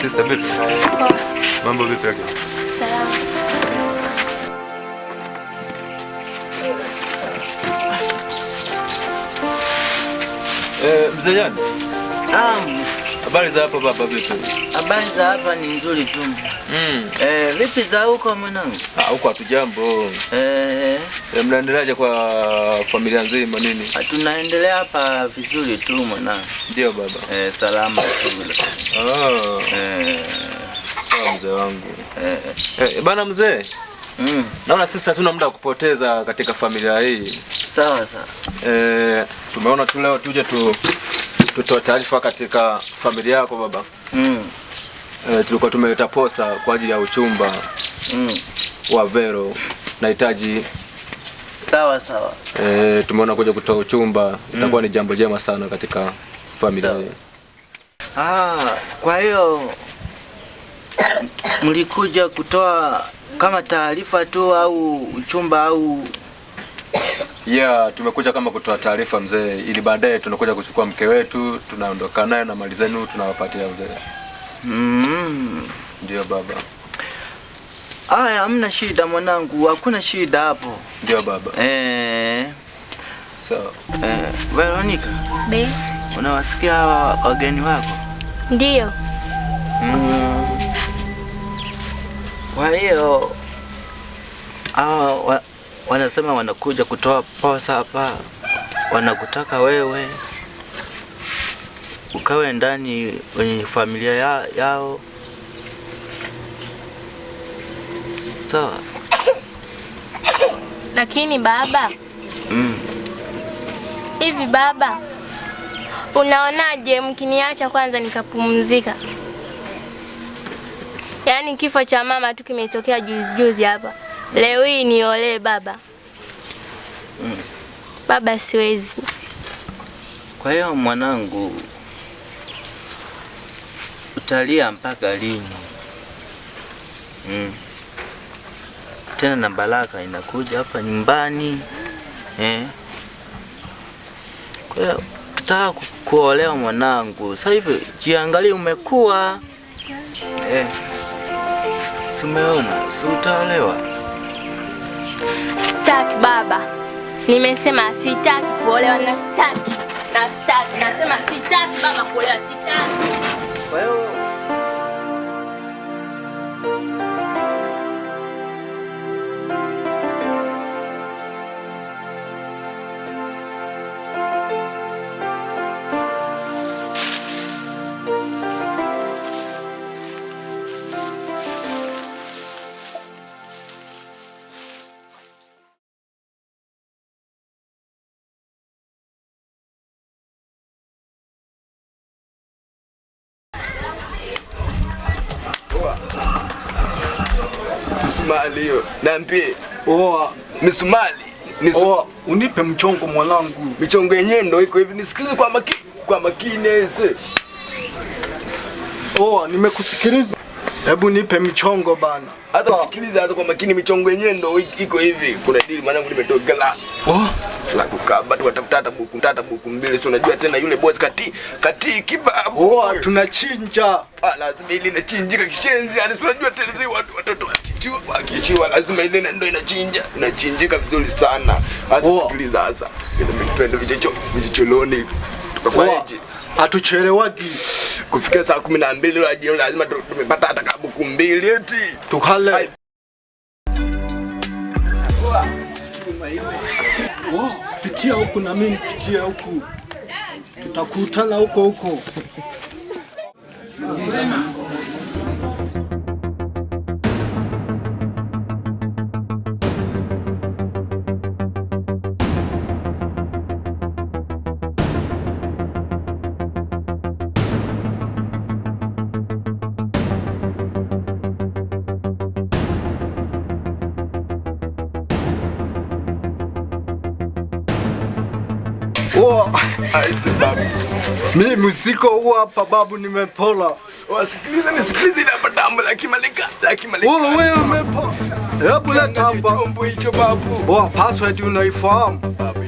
Sister, vipi? Poa. Mambo vipi yake? Salama. Mzee Jani? Naam. Habari za hapa baba, vipi? Habari za hapa ni nzuri tu. Vipi za huko mwanangu? Ah, huko hatujambo. Mnaendeleaje kwa familia nzima nini? Tunaendelea hapa vizuri tu mwanangu. Ndio baba. Salama tu. Sawa mzee wangu. Bana mzee. Naona sisi hatuna muda wa kupoteza katika familia hii. Sawa sawa. Tumeona tu leo tuje tutoe taarifa katika familia yako baba. Tulikuwa tumeleta posa kwa ajili ya uchumba wa Vero. Nahitaji. Sawa sawa. Tumeona kuja kutoa uchumba itakuwa ni jambo jema sana katika familia hii. Kwa hiyo mlikuja kutoa kama taarifa tu au uchumba au? Yeah, tumekuja kama kutoa taarifa mzee, ili baadaye tunakuja kuchukua mke wetu, tunaondoka naye na mali zenu tunawapatia mzee. Ndio baba. Aya, hamna shida mwanangu, hakuna shida hapo. Ndio baba. Sawa. Veronica. Be. Unawasikia hawa wageni wako? Ndio. Kwa hiyo hawa wanasema wanakuja kutoa posa hapa, wanakutaka wewe ukawe ndani kwenye familia yao. Sawa. Lakini baba, hivi baba, unaonaje mkiniacha kwanza nikapumzika? Yaani kifo cha mama tu kimetokea juzi juzi hapa. Leo hii niolee baba. Baba siwezi. Kwa hiyo mwanangu, utalia mpaka lini? Tena na baraka inakuja hapa nyumbani. Kwa hiyo ukitaka kuolewa mwanangu, sasa hivi jiangalie umekuwa. Si umeona, si utaolewa? Sitaki baba. Nimesema sitaki kuolewa na sitaki. Na sitaki. Nasema sitaki baba kuolewa, sitaki. Kwa hiyo Misumali hiyo. Niambie. Oa. Misumali. Oa, unipe mchongo mwanangu. Michongo yenyewe ndio iko hivi. Nisikilize kwa makini, kwa makini ese. Oa, nimekusikiliza. Hebu nipe michongo bana. Sasa sikiliza hata kwa makini, michongo yenyewe ndio iko hivi. Kuna deal mwanangu limetoka la. Oh. La kukaba tukatafuta hata buku, hata buku mbili, si unajua tena yule boss kati kibabu. Oh, tunachinja. Ah, lazima ile inachinjika kishenzi. Yaani si unajua tena zile watu watoto wakichiwa lazima ile ndio inachinja. Inachinjika vizuri sana. Sasa sikiliza sasa. Ile twende vijicholoni. Tukafanyaje? Hatuchelewagi. Kufikia saa 12 leo jioni lazima tumepata hata kabuku mbili eti. Tukale. Oh, pitia huku na mimi pitia huku. Tutakutana huko huko. Mimi muziki huu hapa babu nimepola. Wasikilize, nisikilize ile hapa tambo la kimalika, la kimalika. Wewe wewe umepola. Hebu leta hapa. Chombo hicho babu. Oa, password unaifahamu? Babu,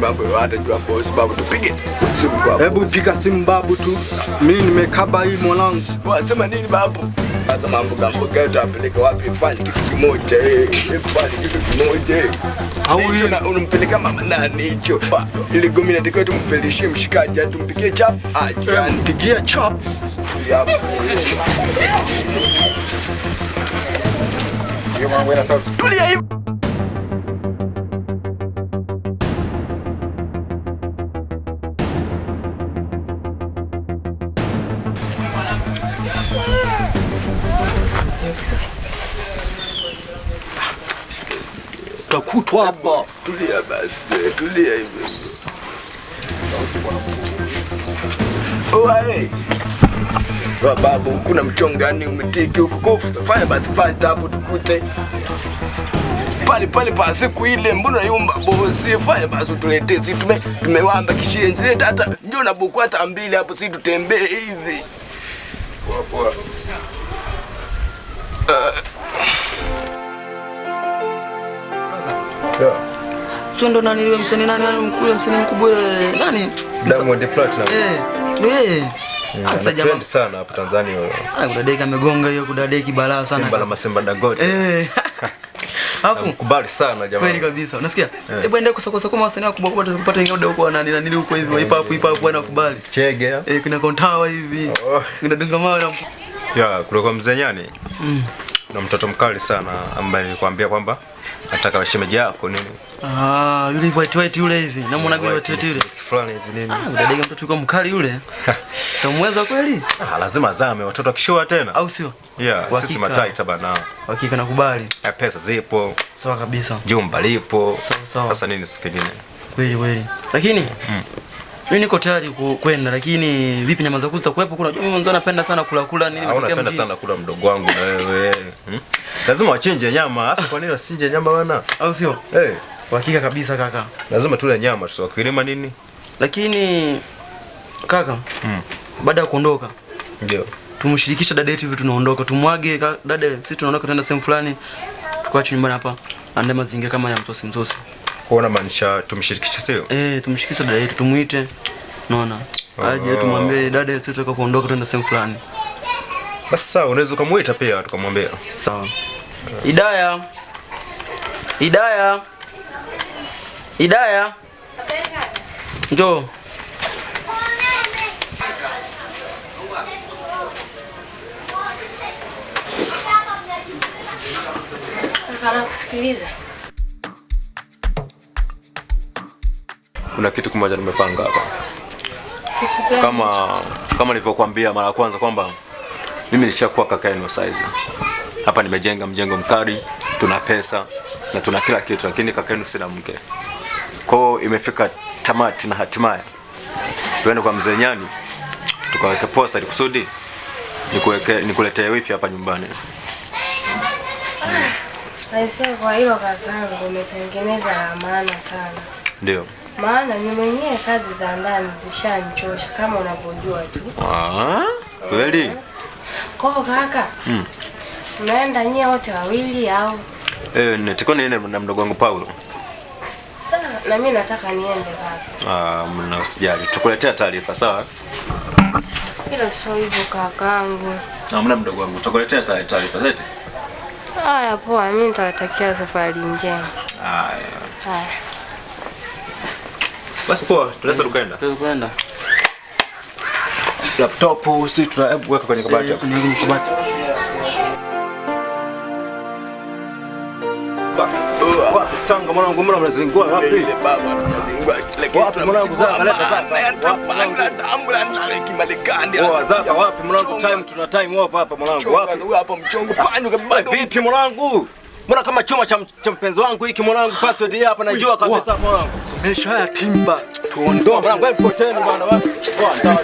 Mambo hata jua boss babu, tupige simu kwa. Hebu piga simu babu tu. Mimi nimekaba hii mwanangu. Wasema nini babu? Sasa mambo gambo gani apeleke wapi? Fanya kitu kimoja fanya kitu kimoja. Au hiyo unampeleka mama nani hicho? Ile gumi inatakiwa tumfelishie mshikaji, tumpigie chap. Aje mpigie chap. Tulia hivi. Utakutwa hapa. Tulia basi, tulia hivi. Oe. Babu, kuna mchongani umetiki huko kofu. Fanya basi fast hapo tukute. Pale pale pa siku ile mbona yumba bosi? Fanya basi utuletee sisi tumewamba kishenzi. Leta hata njoo na buku hata mbili hapo sisi tutembee hivi. Poa poa. Yeah. Sio ndo nani yule msanii nani yule msanii mkubwa nani? Diamond Platinum. Sasa jamaa trend sana hapa Tanzania huyo. Kudadeki amegonga hiyo kudadeki balaa sana. Simba na Masimba Dangote. Alafu kubali sana jamaa. Kweli kabisa. Unasikia? Hebu endelea kusokosa kama wasanii wakubwa kubwa tukupata ingawa huko nani nani huko hivi hip hop hip hop bwana kubali. Chege. Kuna Kontawa hivi. Kuna Dunga Mawe na ya kuna kwa Mzee Nyani. Na mtoto mkali sana ambaye nilikwambia kwamba nataka shemeji yako nini? Yule white white yule hivi. Namuona yule white white yule. Fulani hivi nini? Udadega mtoto yuko mkali yule. Utamweza kweli? Lazima azame watoto akishua tena. Au sio? Yeah, sisi mataita bana. Hakika nakubali. Pesa zipo. Sawa kabisa. Jumba lipo. Sawa sawa. Sasa nini sikingine? Kweli kweli. Lakini mimi niko tayari kwenda, lakini vipi nyama za kuku zitakuwepo? Kuna mimi mwanzo napenda sana kula kula nini natokea mjini. Napenda sana kula mdogo wangu na wewe. Lazima wachinje nyama. Hasa kwa nini wasichinje nyama bwana? Au sio? Hakika kabisa kaka. Lazima tule nyama tusiwakilima nini? Lakini kaka, baada ya kuondoka ndio tumshirikishe dada yetu hivi tunaondoka, tumwage dada sisi tunaondoka tunaenda sehemu fulani, tukache nyumbani hapa andae mazingira kama ya msosi msosi. Kuona maanisha tumshirikishe sio? Tumshirikishe dada yetu, tumuite. Unaona? Aje tumwambie dada sisi tunataka kuondoka tunaenda sehemu fulani. Basi sawa, unaweza kumuita pia tukamwambia. Sawa. Idaya. Idaya. Idaya. Njoo. Nakusikiliza. Kuna kitu kimoja nimepanga hapa. Kama nilivyokuambia mara ya kwanza kwamba mimi nishakuwa kaka yenu size. Hapa nimejenga mjengo mkali, tuna pesa na tuna kila kitu, lakini kaka yenu sina mke. Kwa hiyo imefika tamati na hatimaye tuende kwa Mzee Nyani tukaweke posa ili kusudi nikuletee wifi hapa nyumbani. Aisee, kwa hilo kakangu umetengeneza la maana sana. Ndio. Maana mimi mwenyewe kazi za ndani zishanichosha kama unavyojua tu. Kweli? Kwa hiyo kaka, mnaenda nyie wote wawili au? Nitakuwa niende na mdogo wangu Paulo. Na mimi nataka niende kaka. Mna usijali. Tukuletea taarifa, sawa? Ila sio hivyo kakangu. Hamna mdogo wangu, tutakuletea taarifa zetu. Haya poa, mimi nitawatakia safari njema. Haya. Haya. Basi poa, tunaweza tukaenda. Tunaweza kwenda. Laptop sisi tunaweka kwenye kabati hapo. Kwenye kabati. Wapi sanga mwanangu, mbona mnazingua wapi? Ile baba hatujazingua kile kitu. Wapi mwanangu zaka leta zaka. Ambulance na Kimarekani. Poa zaka wapi mwanangu, time tuna time off hapa mwanangu. Wapi? Huyu hapa mchongo panyu kabisa. Vipi mwanangu? Mbona kama chuma cha mpenzi wangu hiki mwanangu, password hii hapa najua kabisa mwanangu. Mesha ya timba. Tuondoke mwanangu, wewe poteni bwana wapi? Poa.